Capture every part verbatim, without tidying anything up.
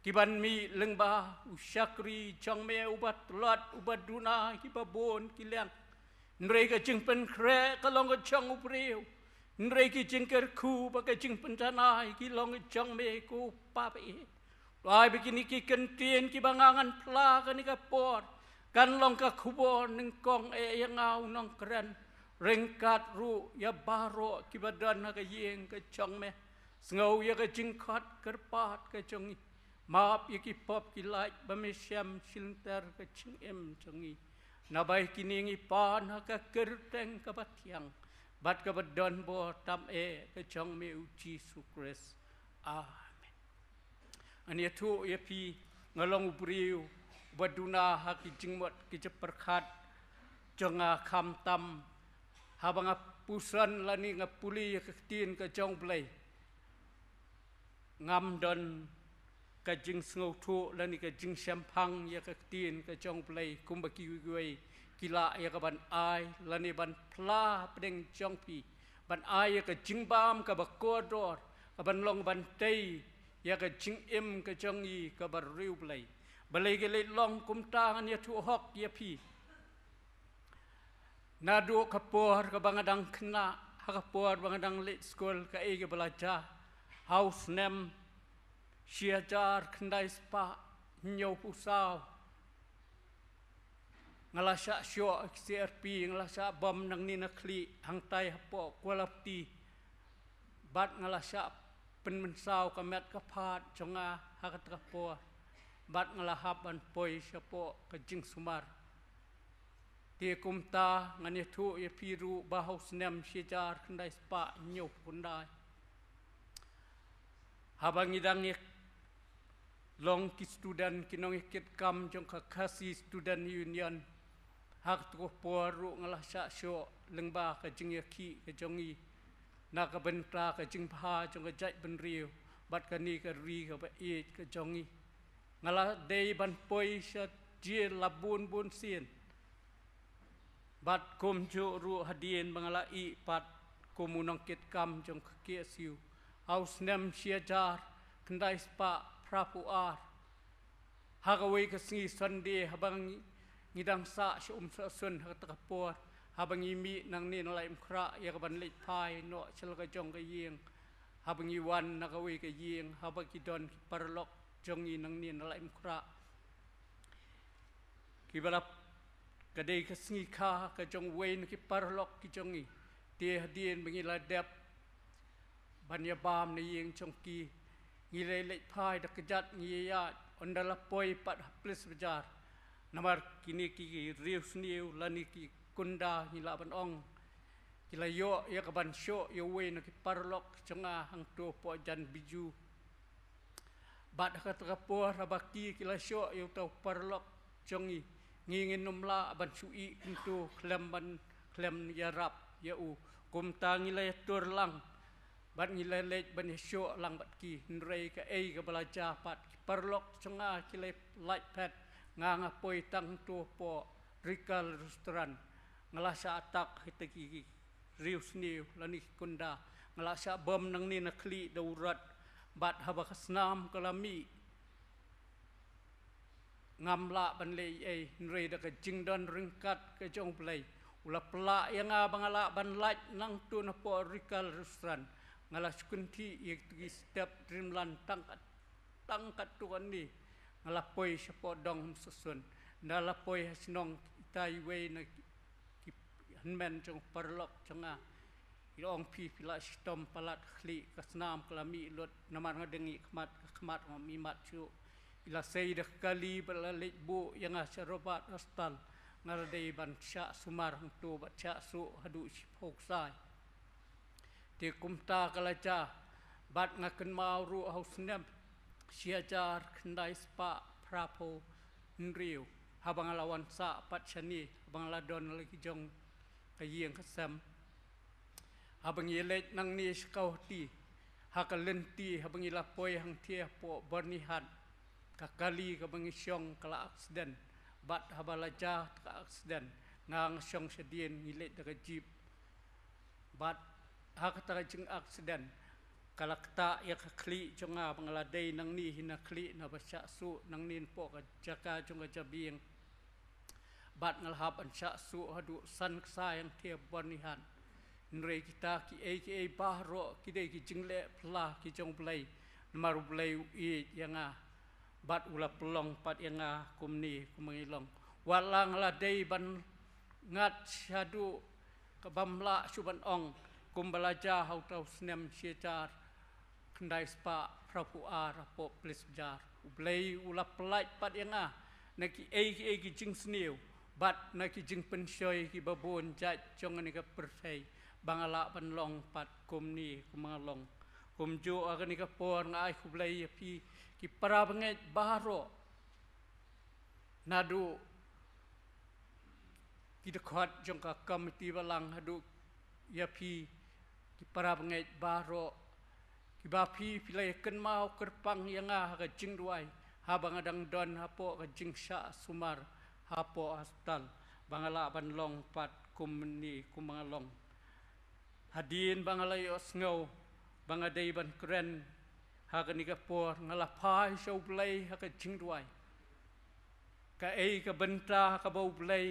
Ki ban mih lyngba u shakri jong me uba tlot, uba duna kiba bun ki liang. Hynrei ka jingpynkhreh ka long ka jong u briew. Hynrei ki jingkyrkhu bad ka jingpynjanai ki long ka jong me ko Pa ba ïeit. Ai ba kine ki kyntien kiba nga ngan phla kane ka por kan long ka khubor nyngkong eh ïa nga u nongkren, ryngkat ruh ïa baroh kiba don ha ka ïing ka jong me. Sngew ïa ka jingkhot kyrpad ka jong ngi. Map ïa ki pop ki lait ba me shem shilynter ka jingim jong ngi. Naba ïa kine ngi pan ha ka kyrteng kaba thiang bad kaba don bor tam eh ka jong me u Jisu Khrist. Amen. Ngan ïathuh ïa phi, nga long u briew uba duna ha ki jingmut ki jingpyrkhat jong nga, khamtam haba nga puson lane nga pule ïa ka ktien ka jong u Blei. Ngam don ka jingsngewthuh lane ka jingshemphang ïa ka ktien ka jong u Blei kumba kiwei kiwei ki lah ïa ka ban ai lane ban phla hapdeng jong phi, ban ai ïa ka jingbam kaba kordor, ka ban long ban tei ïa ka jingim ka jong ngi kaba riewblei. Balei ka leit long kumta? Ngan ïathuh hok ïa phi. Naduh ka por kaba nga dang khynnah, ha ka por ba nga dang leit skul, kaei kaba la jia, ha u snem shi hajar khyndai spah hynñiewphew saw, nga la shah shoh ha ki C R P, nga la shah bom nangne na khlieh hangtai hapoh Kualapti. Bad nga la shah pynmynsaw ka met ka phad jong nga ha kata ka por. Bad nga la hap ban poi shapoh ka jingsumar. Te kumta ngan ïathuh ïa phi ruh ba ha u snem shi hajar khyndai spah hynñiewphew khyndai, haba ngi dang ïa long ki student, ki nongïakit kam jong ka Khasi Student Union, ha kata ka por ruh nga la shah shoh lyngba ka jingïakhih ka jong ngi na ka bynta ka jingbha jong ka jaitbynriew bad kane ka ri kaba ïeit ka jong ngi. Nga la dei ban poi sha jel la bun bun sien. Bad kumjuh ruh hadien ba nga la ïoh pat kum u nongkitkam jong ka K S U, ha u snem shi hajar khyndai spah phraphew ar, ha kawei ka sngi Sunday, haba ngi, ngi dang sah sha Umsohsun ha kata ka por, haba ngi mih nangne na Laitumkhrah ïa ka ban leit phai noh sha la ka jong ka ïing, haba ngi wan na kawei ka ïing haba ki don ki paralok jong ngi nangne na Laitumkhrah. Kiba la, ka dei ka sngi kha ka jong uwei na ki paralok ki jong ngi. Te hadien ba ngi la dep ban ïa bam na ïing jong ki, ngi la leit phai da kjat, ngi ïa ïaid, ynda la poi pat ha Police Bazar. Namar kine ki riewsniew lane ki kunda, ngi lah ban ong, ki la ïoh ïa ka ban shoh ïa uwei na ki paralok jong nga hangto hapoh jan Bijou. Bad ha kata ka por haba ki, ki la shoh ïa uta u paralok jong ngi, ngi ngin ym lah ban shu ïeh kumto khlem ban, khlem ïarap ïa u. Kumta ngi la ïatur lang bad ngi la leit ban ïashoh lang bad ki. Hynrei kaei kaba la jia pat, ki paralok jong nga ki la lait phet, nga, nga poi tang hangto hapoh Regal Restaurant. Nga la shah attack ha kita ki riewsniew lane ki kunda. Nga la shah bom nangne na khlieh da u rot. Bad haba ka snam ka la mih, ngam lah ban leh ei ei, hynrei da ka jingdon ryngkat ka jong u Blei, u la pla ïa nga ba nga lah ban lait nangto napoh Regal Restaurant. Nga la shu kynthih ïa ki step Dreamland tang kat, tang katto katne. Nga la poi shapoh dong Umsohsun. Ynda la poi ha shnong, ita iwei na ki hynmen jong u paralok jong nga, i ong, phi, phi la shitom palat khlieh, ka snam ka la mih lut, namar nga dang ïakhmat, ka khmat ngam imat shuh. I la sei da ka kali bad la leit buh ïa nga sha Robert Hospital. Nga la dei ban shah sumar hangto bad shah suh haduh shiphew ksai. Te kumta ka la jia, bad nga kynmaw ruh ha u snem shi hajar khyndai spah phraphew hynriew, haba nga la wan sah pat shane, haba nga la don la ki jong ka ïing ka sem. Haba ngi leit nangne sha Kawhati, ha ka lynti haba ngi la poi hangthie hapoh Byrnihat, ka kali kaba ngi shong ka la accident. Bad haba la jia ka accident, nga, nga shong shadien, ngi leit da ka jeep. Bad ha kata ka jing accident, Ka la ktah ïa ka khlieh jong nga ba nga la dei nangne hi na khlieh na ba shah suh nangne napoh ka jaka jong ka jabieng. Bad nga la hap ban shah suh haduh san ksai hangtei ha Byrnihat. Hynrei kita kiei kiei baroh ki dei ki jingleh pla ki jong U Blei. Namar U Blei u ïeit ïa nga bad u la pynlong pat ïa nga kumne kumba ngi long. Wat la nga la dei ban ngat shaduh kaba mlah shuh ban ong, kumba la jia ha uta u snem shi hajar khyndai spah phra phew ar hapoh Plis Bazaar. U Blei u la pyllait pat ïa nga na kiei kiei ki jingsniew bad na ki jingpynshoi kiba bun jait jong kane ka pyrthei ba nga lah ban long pat kumne kumba nga long. Kumjuh ha kane ka por nga ai khublei ïa phi ki para bangeit baroh, naduh ki dkhot jong ka komiti balang haduh ïa phi ki para bangeit baroh, kiba phi phi la ïa kynmaw kyrpang ïa nga ha ka jingduwai haba nga dang don hapoh ka jingshah sumar hapoh hospital ba nga lah ban long pat kumne kumba nga long. Hadien ba nga la ïohsngew ba nga dei ban kren ha kane ka por, nga la phai sha U Blei ha ka jingduwai. Kaei ka bynta kaba U Blei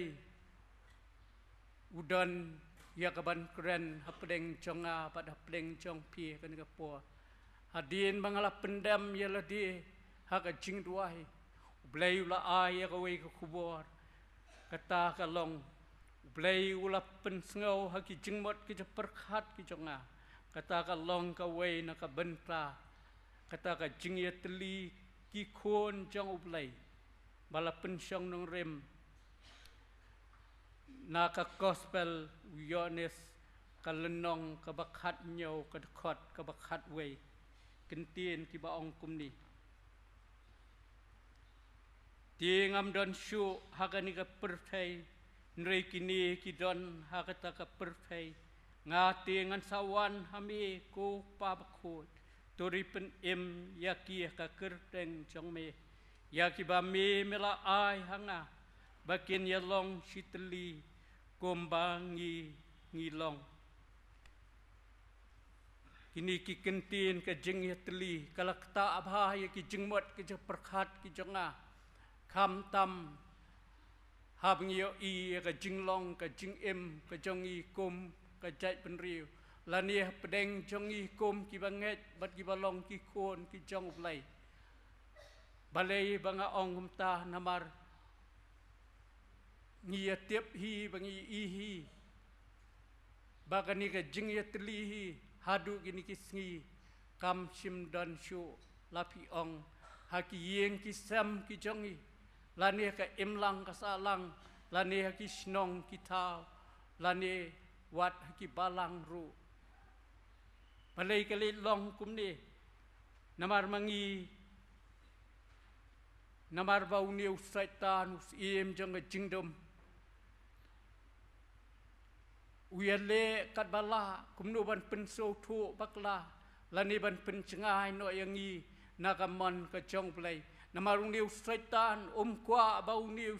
u don ïa ka ban kren hapdeng jong nga bad hapdeng jong phi ha kane ka por? Hadien ba nga la pyndem ïa lade ha ka jingduwai, U Blei u la ai ïa kawei ka khubor. Kata ka long, U Blei u la pynsngew ha ki jingmut ki jingpyrkhat ki jong nga. Kata ka long kawei na ka bynta kata ka jingïatylli ki khun jong U Blei ba la pynshong nongrim na ka Gospel u Ïoannis, ka lynnong kaba khathynñiew, ka dkhot kaba khatwei. Ki ktien kiba ong kumne: Te ngam don shuh ha kane ka pyrthei, hynrei kine ki don ha kata ka pyrthei. Nga te ngan sa wan ha me, ko Kpa Bakhuid, to ri pynim ïa ki ha ka kyrteng jong me, ïa kiba me me la ai ha nga, ba kin ïa long shitylli kumba ngi ngi long. Kine ki ktien ka jingïatylli ka la ktah bha ïa ki jingmut ki jingpyrkhat ki jong nga. Khamtam haba ngi ïohi ïa ka jinglong ka jingim ka jong ngi kum ka jaitbynriew, lane hapdeng jong ngi kum kiba ngeit bad kiba long ki khun ki jong U Blei. Balei ba nga ong kumta? Namar ngi ïa tip hi ba ngi i hi ba kane ka jingïatylli hi haduh kine ki sngi kam shym don shuh, la phi ong, ha ki ïing ki sem ki jong ngi, lane ha ka imlang ka sahlang, lane ha ki shnong ki thaw, lane wat ha ki balang ruh. Balei ka leit long kumne? Namar ma ngi, namar ba une u Soitan u syiem jong ka jingdum u ïaleh katba lah kumno ban pynsngewthuh bakla, lane ban pynjngai noh ïa ngi na ka mon ka jong U Blei. Namar une u Soitan um kwah ba une u,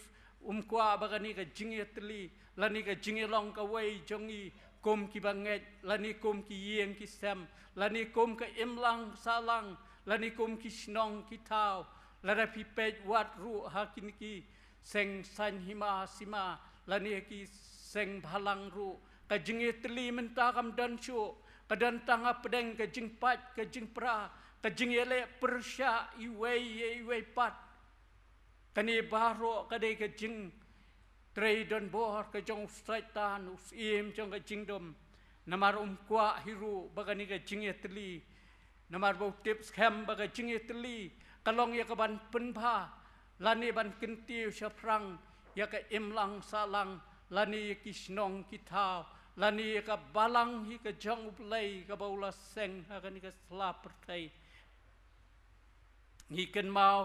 um kwah ba kane ka jingïatylli lane ka jingïalong kawei jong ngi kum kiba ngeit, lane kum ki ïing ki sem, lane kum ka imlang sahlang, lane kum ki shnong ki thaw, lada phi peit wat ruh ha kine ki seng saiñ hima sima, lane ki seng bhalang ruh, ka jingïatylli mynta kam don shuh, ka don tang hapdeng ka jingpait ka jingpra, ka jingïaleh pyrshah iwei ïa iwei pat. Kane baroh ka dei ka jingtrei donbor ka jong u Soitan, u syiem jong ka jingdum. Namar um kwah hi ruh ba kane ka jingïatylli, namar ba u tip skhem ba ka jingïatylli ka long ïa ka ban pynbha lane ban kyntiew shaphrang ïa ka imlang sahlang, lane ïa ki shnong ki thaw, lane ïa ka balang hi ka jong U Blei kaba u la seng ha kane ka sla pyrthei. Ngi kynmaw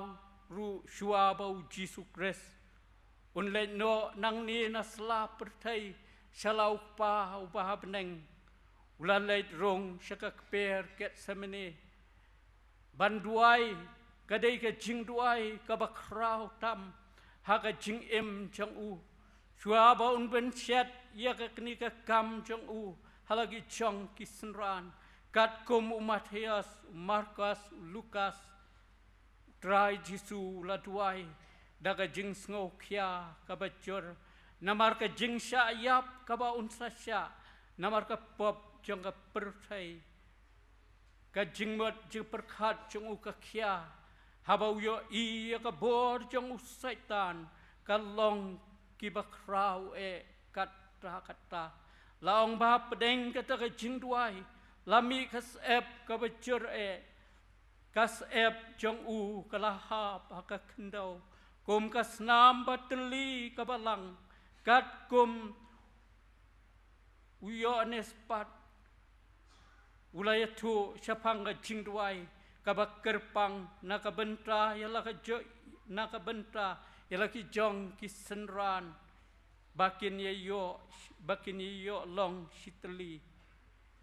ruh shuwa ba u Jisu Khrist un leit noh nangne na sla pyrthei sha la u Kpa uba ha bneng, u la leit rung sha ka kper Gethsemane ban duwai. Ka dei ka jingduwai kaba khraw tam ha ka jingim jong u. Shuwa ba un pynshet ïa ka kane ka kam jong u ha la ki jong ki synran, Katkum u Mathaios, u Markos, u Lukas, u Trai Jisu u la duwai da ka jingsngewkhia kaba jur, namar ka jingshah ïap kaba un sa shah namar ka pop jong ka pyrthei. Ka jingmut jingpyrkhat jong u ka khia, haba u ïohi ïa ka bor jong u Soitan ka long kiba khraw eh katta katta. La ong ba hapdeng kata ka jingduwai la mih ka syep kaba jur eh. Ka syep jong u ka la hap ha ka khyndew kum ka snam ba tylli kaba lang, katkum u Ïoannis pat u la ïathuh shaphang ka jingduwai kaba kyrpang na ka bynta ïa la ka jo-, na ka bynta ïa la ki jong ki synran ba kin ïa ïoh, ba kin ïa ïoh long shitylli.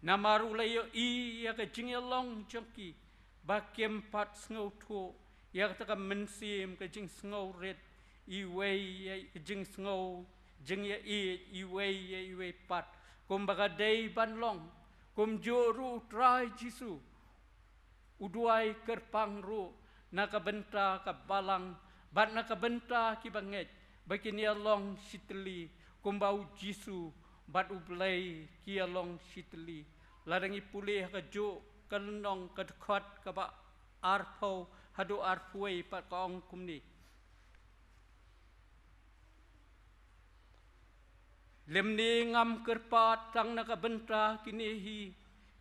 Namar u la ïohi ïa ka jingïalong jong ki ba kim pat sngewthuh ïa kata ka mynsiem ka jingsngewrit iwei ïa ka jingsngew, jingïaieit iwei ïa iwei pat kumba ka dei ban long. Kumjuh ruh u Trai Jisu u duwai kyrpang ruh na ka bynta ka balang bad na ka bynta kiba ngeit ba kin ïalong shitylli kumba u Jisu bad U Blei ki ïalong shitylli. Lada ngi pule ha kajuh ka lynnong ka dkhot kaba arphew haduh arphew wei pat ka ong kumne. Lymne ngam kyrpad tang na ka bynta kine hi,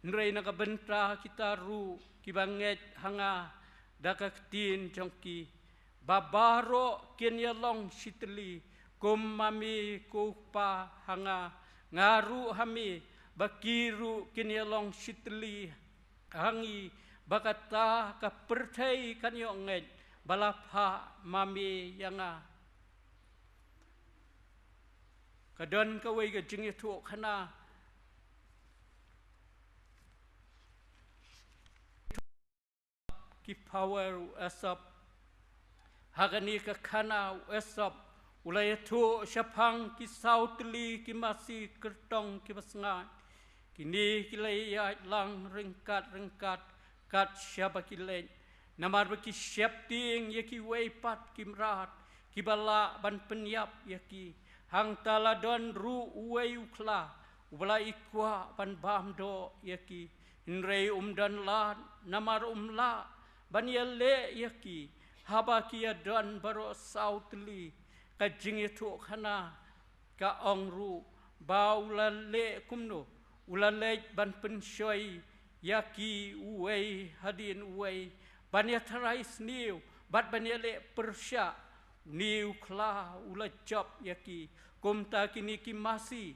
hynrei na ka bynta kita ruh kiba ngeit ha nga da ka ktien jong ki, ba baroh kin ïalong shitylli kum ma me ko Kpa ha nga, nga ruh ha me, ba ki ruh kin ïalong shitylli ha ngi, ba kata ka pyrthei kan ïoh ngeit ba la phah ma me ïa nga. Ka don kawei ka jingïathuhkhana ki power u Esop. Ha kane ka khana u Esop u la ïathuh shaphang ki saw tylli ki masi kyrtong kiba sngaid. Kine ki la ïaid lang ryngkat ryngkat kat shaba ki leit. Namar ba ki sheptieng ïa kiwei pat ki mrad kiba lah ban pynïap ïa ki. Hangta la don ruh uwei u khla uba la i kwah ban bam doh ïa ki. Hynrei um don lad namar um lah ban ïaleh ïa ki haba ki ïadon baroh saw tylli. Ka jingïathuhkhana ka ong ruh ba u la leh kumno, u la leit ban pynshoi ïa ki uwei hadien uwei, ban ïatharai sniew bad ban ïaleh pyrshah. Une u khla u la jop ïa ki. Kumta kine ki masi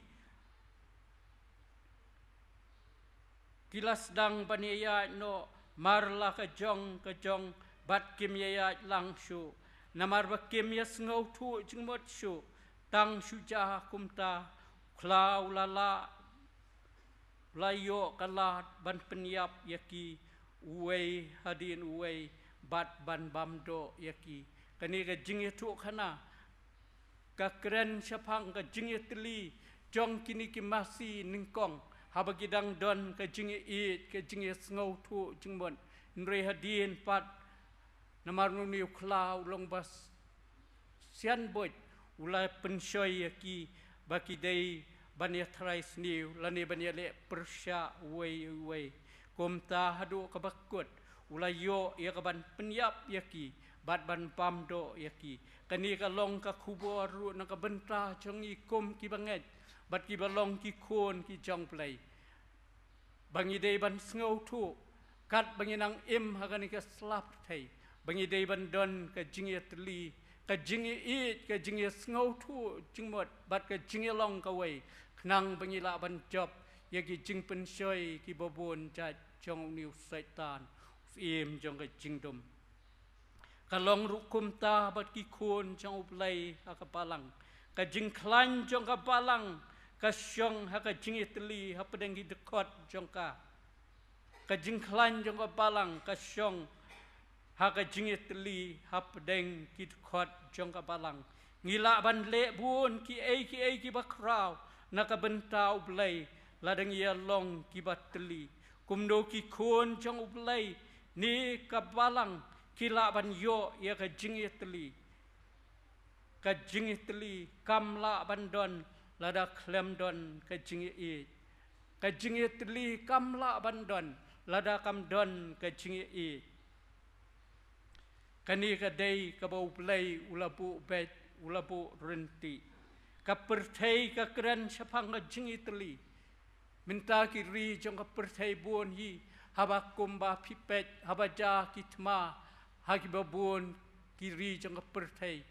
ki la sdang ban ïaid noh mar la ka jong ka jong bad kim ïaid lang shuh. Namar ba kim ïasngewthuh jingmut shuh. Tang shu ja kumta u khla u la lah, u la ïoh ka lad ban pynïap ïa ki uwei hadien uwei bad ban bam doh ïa ki. Kane ka jingïathuhkhana ka kren shaphang ka jingïatylli jong kine ki masi nyngkong haba ki dang don ka jingïaieit, ka jingïasngewthuh jingmut. Hynrei hadien pat namar une u khla u long ba sianbuit, u la pynshoi ïa ki ba ki dei ban ïatharai sniew lane ban ïaleh pyrshah uwei uwei. Kumta haduh kaba kut u la ïoh ïa ka ban pynïap ïa ki bad ban bam doh ïa ki. Kane ka long ka khubor ruh na ka bynta jong ngi kum kiba ngeit bad kiba long ki khun ki jong Blei. Ba ngi dei ban sngewthuh katba ngi nang im ha kane ka sla pyrthei, ba ngi dei ban don ka jingïatylli, ka jingïaieit, ka jingïasngewthuh jingmut bad ka jingïalong kawei, khnang ba ngi lah ban jop ïa ki jingpynshoi kiba bun jait jong une u Soitan, u syiem jong ka jingdum. Ka long ruh kumta bad ki khun jong U Blei ha ka balang. Ka jingkhlaiñ jong ka balang ka shong ha ka jingïatylli hapdeng ki dkhot jong ka. Ka jingkhlaiñ jong ka balang ka shong ha ka jingïatylli hapdeng ki dkhot jong ka balang. Ngi lah ban leh bun kiei kiei kiba khraw na ka bynta U Blei lada ngi ïalong kiba tylli. Kumno ki khun jong U Blei ne ka balang ki lah ban ïoh ïa ka jingïatylli? Ka jingïatylli kam lah ban don lada khlem don ka jingïaieit. Ka jingïatylli kam lah ban don lada kam don ka jingïaieit. Kane ka dei kaba U Blei u la buh beit, u la buh rynti. Ka pyrthei ka kren shaphang ka jingïatylli. Mynta ki ri jong ka pyrthei bun hi, haba kumba phi peit, haba ja ki thma ha kiba bun ki ri jong ka pyrthei.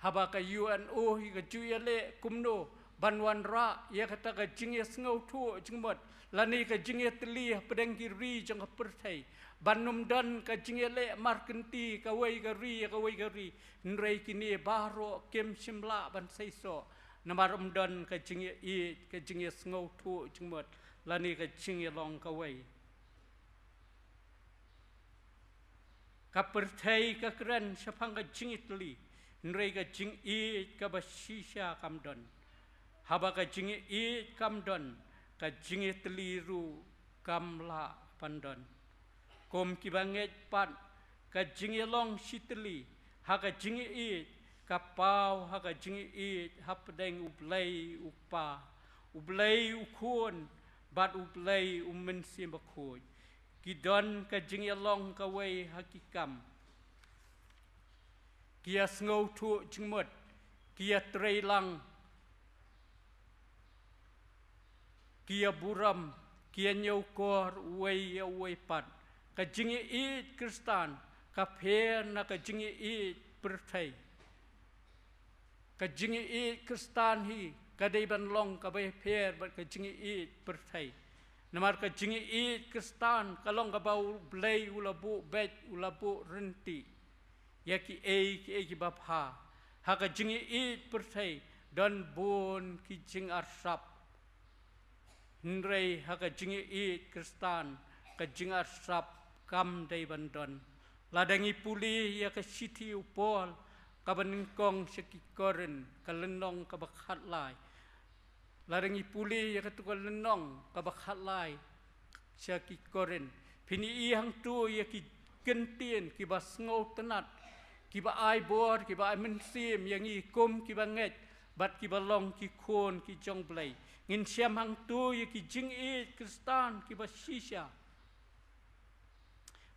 Haba ka U N O hi ka ju ïaleh kumno ban wanrah ïa kata ka jingïasngewthuh jingmut lane ka jingïatylli hapdeng ki ri jong ka pyrthei, ban ym don ka jingïaleh markynti kawei ka ri ïa kawei ka ri. Hynrei kine baroh kim shym lah ban seisoh namar ym don ka jingïaieit, ka jingïasngewthuh jingmut lane ka jingïalong kawei. Ka pyrthei ka kren shaphang ka jingïatylli, hynrei ka jingïeit kaba shisha kam don. Haba ka jingïeit kam don, ka jingïatylli ruh kam lah ban don. Kum kiba ngeit pat, ka jingïalong shitylli ha ka jingïeit ka paw ha ka jingïeit hapdeng U Blei U Kpa, U Blei U Khun bad U Blei U Mynsiem Bakhuid. Ki don ka jingïalong kawei ha ki kam. Ki ïasngewthuh jingmut, ki ïatreilang, ki ïaburom, ki ïañiewkor uwei ïa uwei pat. Ka jingïeit Khristan ka pher na ka jingïeit pyrthei. Ka jingïeit Khristan hi ka dei ban long kaba pher bad ka jingïeit pyrthei. Namar ka jingïeit Khristan ka long kaba U Blei u la buh beit, u la buh rynti ïa kiei kiei kiba bha. Ha ka jingïeit pyrthei don bun ki jingarsap. Hynrei ha ka jingïeit Khristan ka jingarsap kam dei ban don. Lada ngi pule ïa ka shithi u Paul kaba nyngkong sha ki Korinth, ka lynnong kaba khatlai. Lada ngi pule ïa katu ka lynnong kaba khatlai sha ki Korinth, phin ïohi hangtu ïa ki kyntien kiba sngewtynnat, kiba ai bor, kiba ai mynsiem ïa ngi kum kiba ngeit bad kiba long ki khun ki jong U Blei. Ngin shem hangtu ïa ki jingïeit Khristan kiba shisha.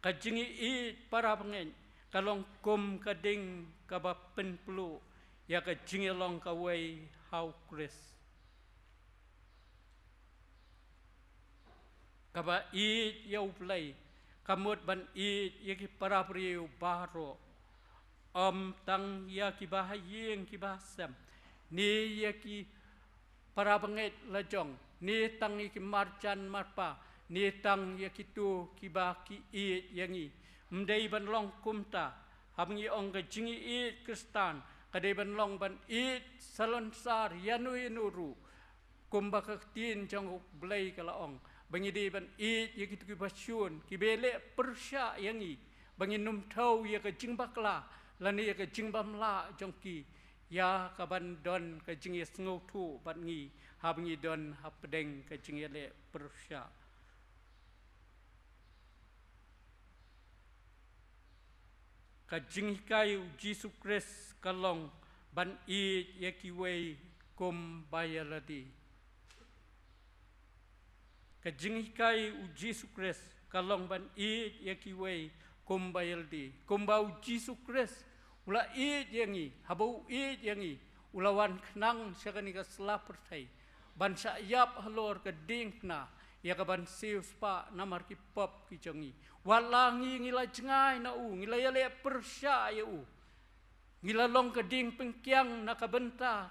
Ka jingïeit para bangeit ka long kum ka ding kaba pynpluh ïa ka jingïalong kawei ha U Khrist. Kaba ïeit ïa U Blei ka mut ban ïeit ïa ki para briew baroh, ym tang ïa kiba ha ïing kiba ha sem, ne ïa ki para bangeit lajong, ne tang ïa ki marjan marpa, ne tang ïa kitu kiba ki ïeit ïa ngi. Ym dei ban long kumta. Haba ngi ong ka jingïeit Khristan ka dei ban long ban ïeit salonsar ïano ïano ruh. Kumba ka ktien jong U Blei ka la ong ba ngi dei ban ïeit ïa kitu kiba shun, kiba leh pyrshah ïa ngi, ba ngin ym thew ïa ka jingbakla lane ïa ka jingbymlah jong ki, ïa kaban don ka jingïasngewthuh bad ngi haba ngi don hapdeng ka jingïaleh pyrshah. Ka jinghikai U Jisu Khrist ka long ban ïeit ïa kiwei kum ba ïa lade. Ka jinghikai U Jisu Khrist ka long ban ïeit ïa kiwei kum ba ïa lade. Kumba U Jisu Khrist u la ïeit ïa ngi, haba u ïeit ïa ngi u la wan khnang sha kane ka sla pyrthei ban shah ïap halor ka diengphna ïa kaban siew spah namar ki pop ki jong ngi. Wat la ngi ngi la jngai na u, ngi la ïaleh pyrshah ïa u, ngi la long ka diengpyngkiang na ka bynta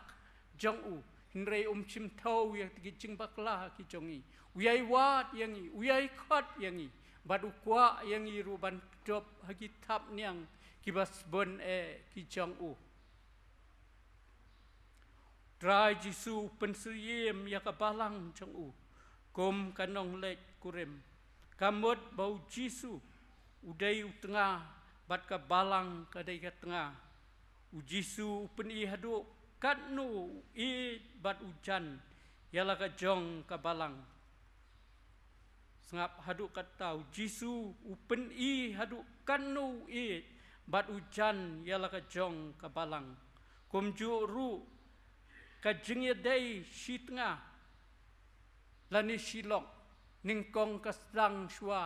jong u, hynrei um shim thew ïa ki jingbakla ki jong ngi. U ïai wad ïa ngi, u ïai khot ïa ngi, bad u kwah ïa ngi ruh ban jop ha ki thapniang kiba sbun eh ki jong u. Trai Jisu u pynsyriem ïa ka balang jong u kum ka nongleit kurim. Ka mut ba U Jisu u dei u tnga bad ka balang ka dei ka tnga. U Jisu u pyni haduh katno u ïeit bad u jan ïa la ka jong ka balang. Sngap haduh katta u Jisu u pyni haduh katno u ïeit bad u jan ïa la ka jong ka balang. Kumjuh ruh ka jingïadei shi tnga lane shi lok nyngkong ka sdang shuwa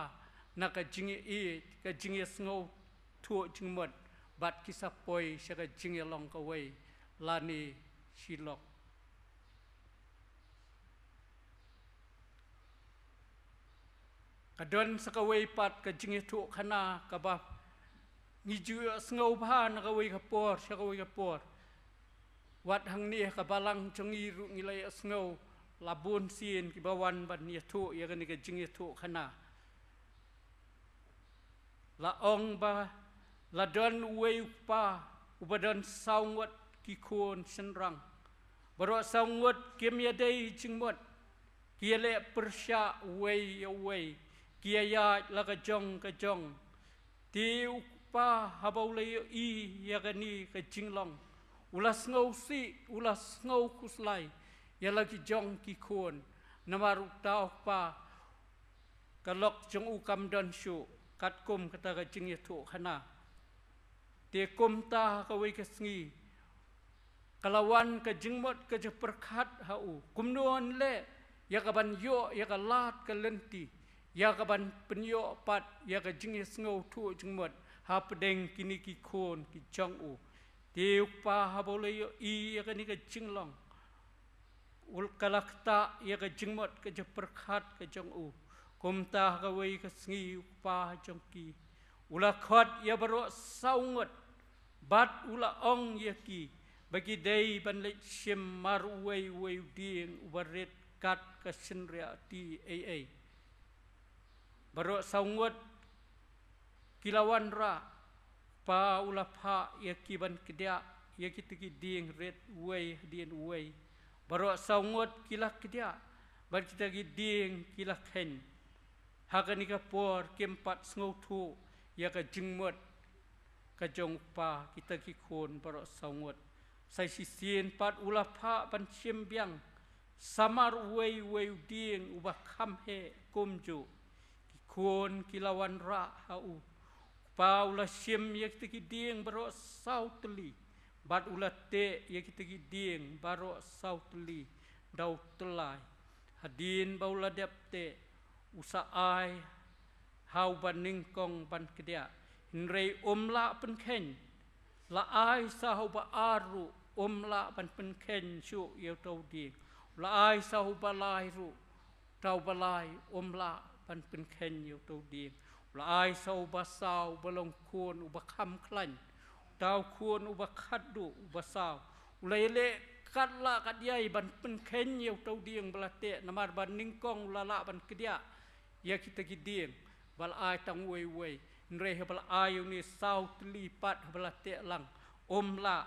na ka jingïeit, ka jingïasngewthuh jingmut bad ki sa poi sha ka jingïalong kawei lane shi lok. Ka don sa kawei pat ka jingïathuhkhana kaba ngi ju ïohsngew bha na kawei ka por sha kawei ka por. Wat hangne ha ka balang jong ngi ruh ngi la ïohsngew la bun sien kiba wan ban ïathuh ïa kane ka jingïathuhkhana. La ong ba la don uwei u kpa uba don saw ngut ki khun shynrang. Baroh saw ngut kim ïadei jingmut, ki ïaleh pyrshah uwei ïa uwei, ki ïaid la ka jong ka jong. Te u kpa haba u la ïohi ïa kane ka jinglong, u la sngewsih, u la sngewkhuslai ïa la ki jong ki khun. Namar uta u kpa ka lok jong u kam don shuh katkum kata ka jingïathuhkhana. Te kumta ha kawei ka sngi ka la wan ka jingmut ka jingpyrkhat ha u, kumno ngan leh ïa ka ban ïoh ïa ka lad ka lynti, ïa ka ban pynïoh pat ïa ka jingïasngewthuh jingmut hapdeng kine ki khun ki jong u. Te u kpa haba u la ïohi ïa kane ka jinglong, u la, ka la ktah ïa ka jingmut ka jingpyrkhat ka jong u. Kumta ha kawei ka sngi u kpa jong ki u la khot ïa baroh saw ngut bad u la ong ïa ki ba ki dei ban leit shim mar uwei uwei u dieng uba rit kat ka shynriahti ei ei. Baroh saw ngut ki la wanrah. Kpa u la phah ïa ki ban kdiah ïa kita ki dieng rit uwei hadien uwei. Baroh saw ngut ki la kdiah bad kita ki dieng ki la kheiñ. Ha kane ka por kim pat sngewthuh ïa ka jingmut ka jong u kpa kita ki khun baroh saw ngut. Sa shisien pat u la phah ban shim biang samar uwei uwei u dieng uba kham heh kumjuh. Ki khun ki la wanrah ha u. U kpa u la shim ïa kita ki dieng baroh saw tylli bad u la teh ïa kita ki dieng baroh saw tylli da u tyllai. Hadien ba u la dep teh u sa ai ha uba nyngkong ban kdiah, hynrei um lah pynkheiñ. La ai sa ha uba ar ruh, um lah ban pynkheiñ shuh ïa uta u dieng. La ai sa ha uba lai ruh, uta uba lai um lah ban pynkheiñ ïa uta u dieng. La ai sa ha uba saw, uba long khun uba kham khlaiñ, uta u khun uba khatduh, uba saw. U la ïaleh katba katba ban pynkheiñ ïa uta u dieng ba la teh, namar ba nyngkong u la lah ban kdiah ïa kita ki dieng ba la ai tang uwei uwei. Hynrei haba la ai ïa une saw tylli pat haba la teh lang, um lah.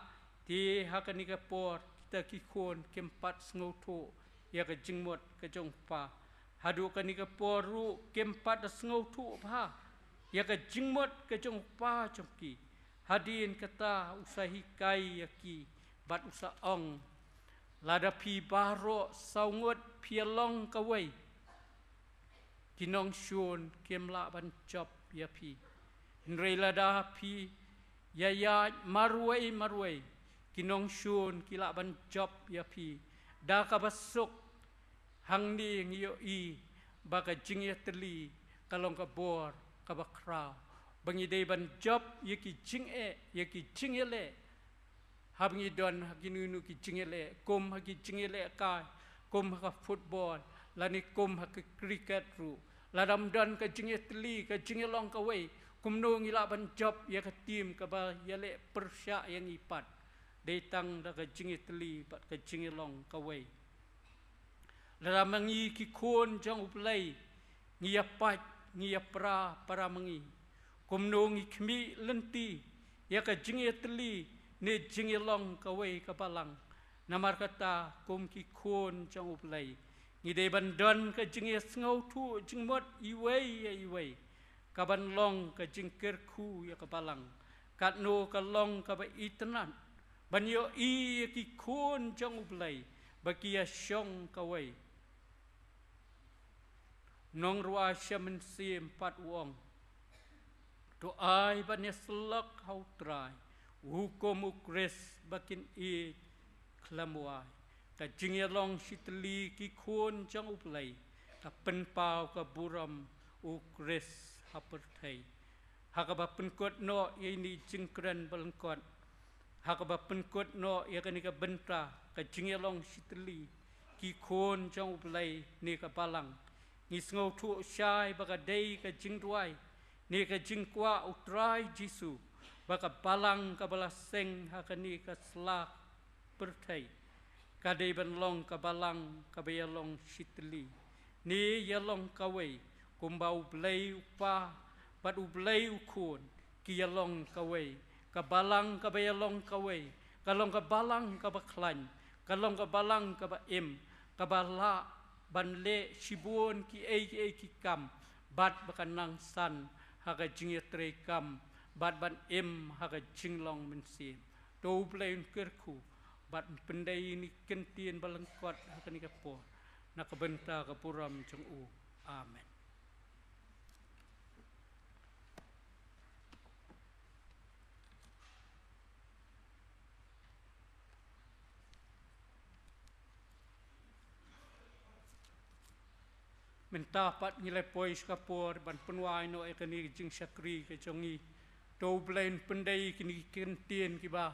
Te ha kane ka por kita ki khun kim pat sngewthuh ïa ka jingmut ka jong u kpa. Haduh kane ka por ruh kim pat da sngewthuh bha ïa ka jingmut ka jong u kpa jong ki. Hadien kata u sa hikai ïa ki bad u sa ong, lada phi baroh saw ngut phi ïa long kawei, ki nongshun kim lah ban jop ïa phi. Hynrei lada phi ïa ïaid marwei marwei, ki nongshun ki lah ban jop ïa phi. Da kaba suk hangne ngi ïohi ba ka jingïatylli ka long ka bor kaba khraw, ba ngi dei ban jop ïa ki jingeh, ïa ki jingïaleh. Haba ngi don ha kino kino ki jingïaleh, kum ha ki jingïalehkai, kum ha ka football, lane kum ha ka cricket ruh, lada ym don ka jingïatylli, ka jingïalong kawei, kumno ngi lah ban jop ïa ka team kaba ïaleh pyrshah ïa ngi pat? Dei tang da ka jingïatylli bad ka jingïalong kawei. Lada ma ngi ki khun jong U Blei ngi ïa pait, ngi ïa pra para ma ngi, kumno ngi khmih lynti ïa ka jingïatylli ne jingïalong kawei ka balang? Namar kata, kum ki khun jong U Blei, ngi dei ban don ka jingïasngewthuh jingmut iwei ïa iwei, ka ban long ka jingkyrkhu ïa ka balang. Katno ka long kaba itynnad ban ïohi ïa ki khun jong U Blei ba ki ïa shong kawei. Nongrwai sha mynsiem pat u ong, to ai ban ïasyllok ha u Trai, u hukum u Khrist ba kin ïeit khlem wai. Ka jingïalong shitylli ki khun jong U Blei, ka pynpaw ka burom u Khrist ha pyrthei. Ha kaba pynkut noh ïa ine i jingkren ba lyngkot, ha kaba pynkut noh ïa kane ka bynta ka jingïalong shitylli ki khun jong U Blei ne ka balang, ngi sngewthuh shai ba ka dei ka jingduwai ne ka jingkwah U Trai Jisu ba ka balang kaba la seng ha kane ka sla pyrthei ka dei ban long ka balang kaba ïalong shitylli ne ïalong kawei, kumba U Blei U Kpa bad U Blei U Khun ki ïalong kawei. Ka balang kaba ïalong kawei ka long ka balang kaba khlaiñ, ka long ka balang kaba im, kaba lah ban leh shibun kiei kiei ki kam bad ba kan nang san ha ka jingïatreikam bad ban im ha ka jinglong mynsiem. To U Blei un kyrkhu bad un pyndei ine i kyntien ba lyngkot ha kane ka por na ka bynta ka burom jong U. Amen. Mynta pat ngi la poi sha ka por ban pynwai noh ïa kane ka jingshakri ka jong ngi. To U Blei un pyndei kine ki kyntien kiba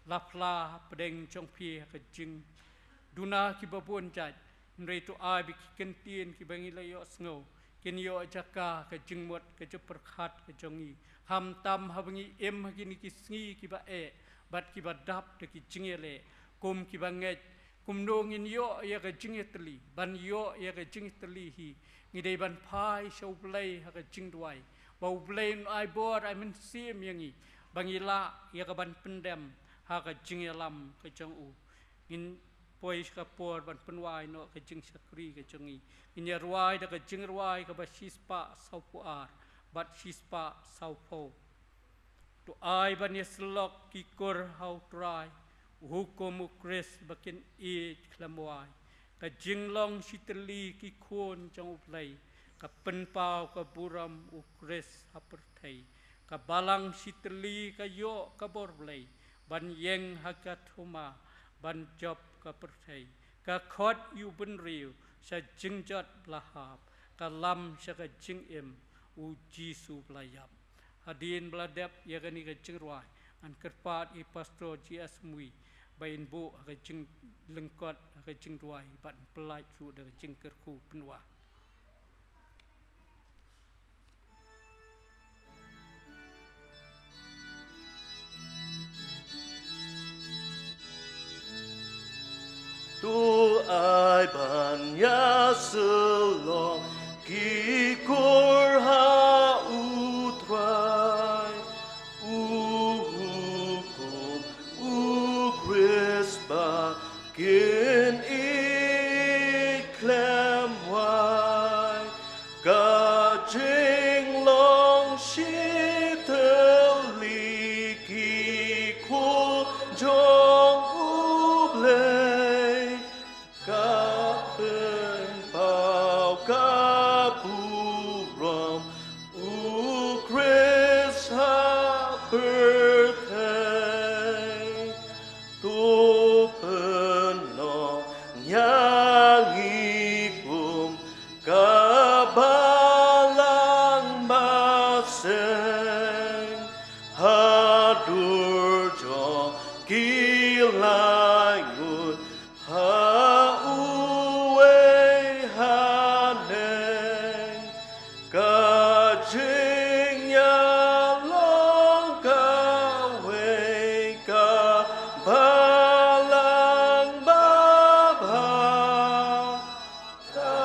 la phla hapdeng jong phi ha ka jingduna kiba bun jait. Hynrei to ai ba ki kyntien kiba ngi la ïohsngew kin ïoh jaka ka jingmut ka jingpyrkhat ka jong ngi, khamtam haba ngi im ha kine ki sngi kiba eh bad kiba dap da ki jingïaleh. Kum kiba ngeit, kumno ngin ïoh ïa ka jingïatylli? Ban ïoh ïa ka jingïatylli hi, ngi dei ban phai sha U Blei ha ka jingduwai ba U Blei un ai bor ai mynsiem ïa ngi ba ngi lah ïa ka ban pyndem ha ka jingïalam ka jong U. Ngin poi sha ka por ban pynwai noh ka jingshakri ka jong ngi. Ngin ïa rwai da ka jingrwai kaba shispah sawphew ar bad shispah sawphew. To ai ban ïasyllok ki kur ha U Trai, u hukum u Khrist ba kin ïeit khlem wai. Ka jinglong shitylli ki khun jong U Blei, ka pynpaw ka burom u Khrist ha pyrthei. Ka balang shitylli ka ïoh ka bor Blei ban ïeng ha ka thma ban jop ka pyrthei. Ka khot ïa u bynriew sha jingjot ba la hap, ka lam sha ka jingim u Jisu ba la ïap. Hadien ba la dep ïa kane ka jingrwai, ngan kyrpad ïa i Pastor G S Mui ba in buh ha ka jinglyngkot ha ka jingduwai bad in pyllait ruh da ka jingkyrkhu pynwai. To ai ban ïasyllok ki kur ha U Trai, u hukum u Khrist ba kin ïeit khlem wai. Ka jinglong shitylli ki khun jong U Blei, ka pynpaw ka burom u Khrist ha pyrthei. To pynlong ïa ngi kum ka balang ba seng ha dur jong ki laingut ha uwei haneng. Ka jingïalong kawei ka balang babha, ka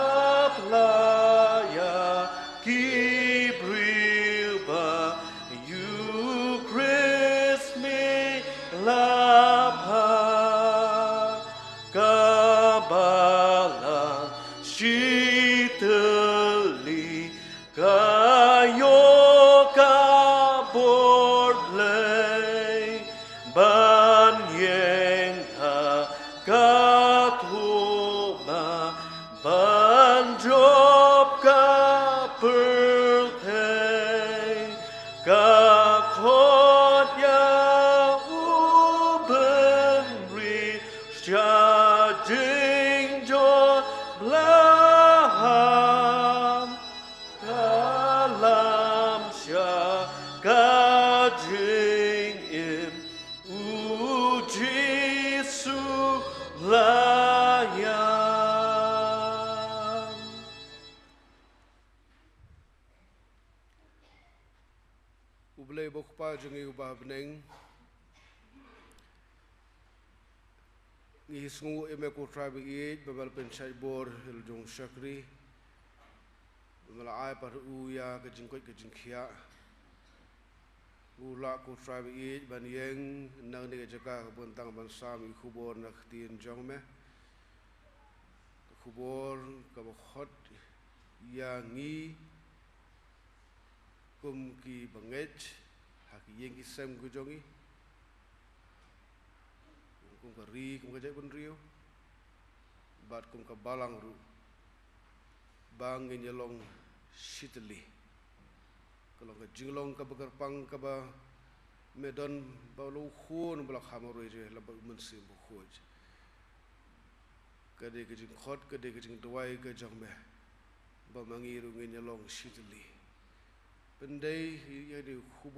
phla ïa ki briew ba ïa u Khrist me la phah. Ka balang shitylli ka ïoh ka bor Blei ban ïeng ha ka thma ban jop Jong ngi uba ha bneng, ngi sngewnguh ïa me ko Trai ba ïeit ba me la pynshait bor ïa la jong u shakri, ba me la ai pat ha u ïa ka jingkoit ka jingkhiah. U lah ko Trai ba ïeit ban ïeng na kane ka jaka kaba ngi tang ban sam ïa ka khubor na ka ktien jong me. Ka khubor kaba khot ïa ngi kum ki bangeit ha ki ïing ki sem ki jong ngi, kum ka ri, kum ka jaitbynriew, bad kum ka balang ruh, ba ngin ïalong shitylli. Ka long ka jinglong kaba kyrpang kaba me don ba la u khun ba la kham roi jong me, la bad u Mynsiem Bakhuid. Ka dei ka jingkhot, ka dei ka jingduwai ka jong me ba ma ngi ruh ngin ïalong shitylli. Pyndei ïa kane ka khubor